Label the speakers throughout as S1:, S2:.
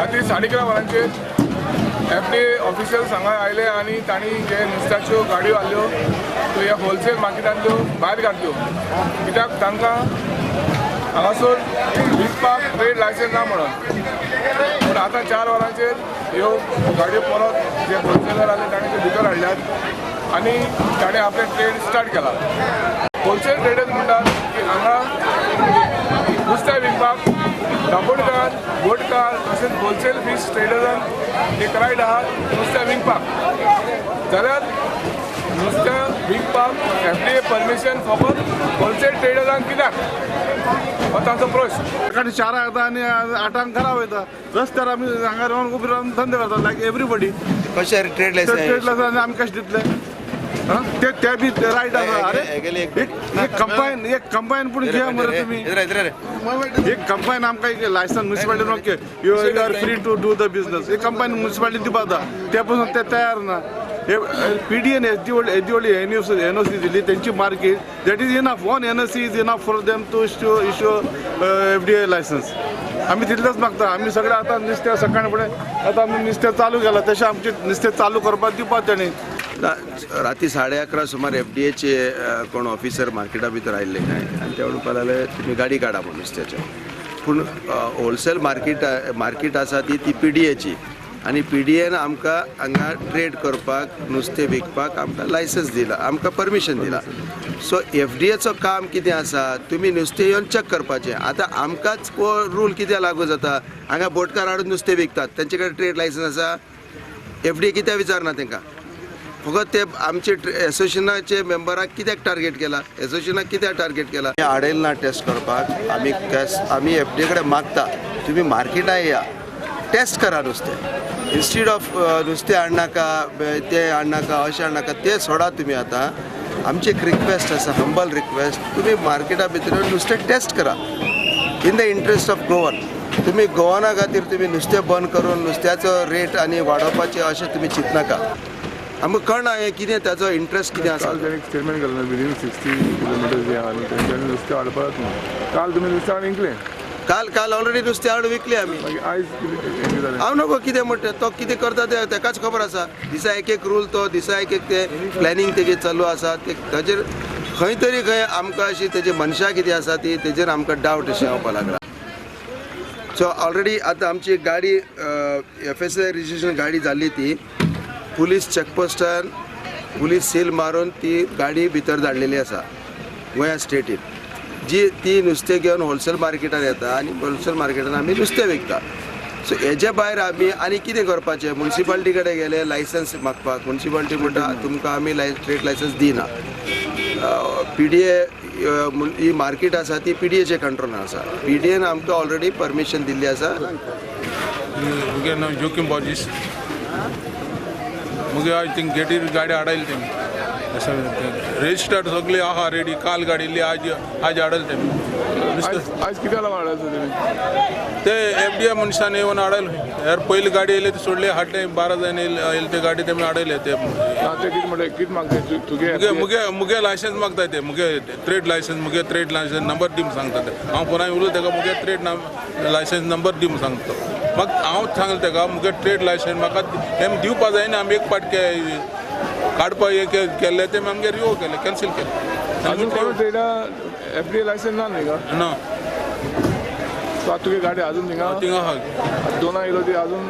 S1: रात्री 11:30 वरांचेर FDA officials हांगा आयले आनी तांणी जे नुस्त्याच्यो गाडयो हाडल्यो त्यो ह्या होलसेल मार्केटांतल्यो भायर काडल्यो, कित्याक तांकां हांगासर विकपाक ट्रेड लायसन्स ना म्हणून. पूण आतां 4 वरांचेर ह्यो गाडयो परत जे होलसेलर आसले तांणी त्यो भितर हाडल्यात आनी ताणें आपलें ट्रेड स्टार्ट केला. होलसेल ट्रेडर्स म्हणटात की हांगा नुस्तें विकपाक दाबोडकार, बोटकार तशेंच होलसेल फीश ट्रेडर्सान एक रायट आहा नुस्तें विकपाक. जाल्यार नुस्तें विकपाक एफडीए परमिशन फकत होलसेल ट्रेडर्सांक कित्याक, हो तांचो प्रश्न.
S2: सकाळी 4 येता आनी 8 घरा वयता. रस्त्यार आमी हांगा रावन उबी रावन धंदे करता लायक एवरीबडी.
S3: कशें ट्रेड लायसन्स?
S2: ट्रेड लायसन्स आमी कशें दितले? ते ते बी रायट आसा. अरे एक कंबायन, एक कंबायन पूण घेया मरे तुमी. एक कंबायन आमकां एक licence municipality okay you are free to do the business. एक कंबायन म्युनिसिपालिटी दिवपा जाता, ते पसून ते तयार ना. पी डी एन येदी व्हडली येदी व्हडली एनओसी दिली तेंची market, that is enough. One NOC is enough for them to issue FDA licence. आमी तितलेंच मागता. आमी सगळे आतां नुस्तें सकाळ फुडें आतां आमी नुस्तें चालू केलां, तशें आमचें नुस्तें चालू करपाक दिवपाक तेणी.
S3: राती 11:30 सुमार एफडीएचे कोण ऑफिसर मार्केटा भितर आयिल्ले काय आनी ते म्हणपाक लागले तुमी गाडी काडा म्हूण नुस्त्याचे. पूण होलसेल मार्केट आसा ती पीडीएची आनी पीडीएन आमकां हांगा ट्रेड करपाक नुस्तें विकपाक आमकां लायसन्स दिलां, आमकां परमिशन दिलां. सो एफडीएचो काम कितें आसा, तुमी नुस्तें येवन चॅक करपाचें. आतां आमकांच रूल कितें लागू जाता, हांगा बोटकार हाडून नुस्तें विकतात, तेंचे कडेन ट्रेड लायसन्स आसा, एफडीए कित्याक विचारना तांकां? फकत ते आमचे एसोसिएशनाचे मेंबराक कित्याक टार्गेट केला, एसोसिएशनाक कित्याक टार्गेट केला? आडयल ना टेस्ट करपाक. आमी आमी एफडीए कडेन मागता तुमी मार्केटाक या, टेस्ट करा नुस्तें. इन्स्टीड ऑफ नुस्तें हाडनाका, तें हाडनाका, अशें हाडनाका, तें सोडा तुमी. आतां आमची एक रिक्वेस्ट आसा, हंबल रिक्वेस्ट, तुमी मार्केटा भितर नुस्तें टेस्ट करा in the interest of Goan. तुमी गोवना खातीर तुमी नुस्तें बंद करून नुस्त्याचो रेट आनी वाडोवपाचें अशें तुमी चिंतनाका. आमकां कळना हें कितें ताचो इंट्रस्ट कितें आसा.
S1: काल ताणें एक स्टेटमेंट केलें विदीन 60 किलोमिटर्स या आनी तेंच्यांनी नुस्तें हाडपाक ना. काल तुमी नुस्तें हाडून विकलें?
S3: काल काल ऑलरेडी नुस्तें हाडून विकलें आमी.
S1: आयज कितें जालें?
S3: हांव नको कितें म्हणटा, तो कितें करता तें ताकाच खबर आसा. दिसा एक एक रूल, तो दिसा एक एक ते प्लॅनिंग तेजेर चालू आसा. ते ताजेर खंय तरी खंय आमकां अशी तेजी मनशां कितें आसा ती तेजेर आमकां डावट अशें येवपाक लागला. सो ऑलरेडी आतां आमची गाडी एफएसआय रजिस्ट्रेशन गाडी जाल्ली ती पुलीस चॅकपोस्टान पुलीस सील मारून ती गाडी भितर धाडलेली आसा गोंया स्टेटीन, जी ती नुस्तें घेवन होलसेल मार्केटान येता आनी होलसेल मार्केटान आमी नुस्तें विकता. सो हेजे भायर आमी आनी कितें करपाचें? म्युनिसिपालिटी कडेन गेले लायसन्स मागपाक, म्युनिसिपालिटी म्हणटा तुमकां आमी ट्रेड लायसन्स दिना. पीडीए ही मार्केट आसा ती पीडीएचे कंट्रोलान आसा. पीडीएन आमकां ऑलरेडी परमिशन दिल्ली आसा.
S4: मुगे नांव जोकीम बॉर्जीस. मुगे आज थिंग गेटीर गाडी हाडयली तेमी, रजिस्टर्ड सगळी आहा रेडी. काल गाडी इल्ली, आज आज हाडयली तेमी.
S1: आयज कित्याक लागून हाडयले तुमी?
S4: ते एफडीए मनशान येवन हाडयले. हेर पयली गाडी येयली ती सोडली, हाडले 12 जाण येयले ते गाडी तेमी हाडयले. ते
S1: ते कितें म्हणटा, कितें मागता तुगे?
S4: मुगे मुगे लायसन्स मागता ते, मुगे ट्रेड लायसन्स, मुगे ट्रेड लायसन्स नंबर दी म्हूण सांगता ते. हांव फोनार उलयता तेका, मुगे ट्रेड लायसन्स नंबर दी म्हूण सांगता. म्हाका हांव सांगलें तेका मुगे ट्रेड लायसन्स म्हाका तेम दिवपा जायना. आमी एक पाट काडपा हें केल्लें तें आमगे रिवोक केलें, कॅन्सील केलें.
S1: अजून कोण ट्रेडा एफडीए लायसन्स ना न्ही का?
S4: ना.
S1: सो आतां तुगे गाडी अजून थिंगा?
S4: थिंगा आहा.
S1: 2 येयलो ती अजून?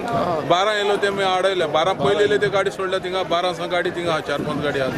S4: 12 येयलो ते आमी हाडयले. 12 पयले येयले ते गाडी सोडल्या थिंगा. 12 गाडी थिंगा आहा, 4-5 गाडी आहा.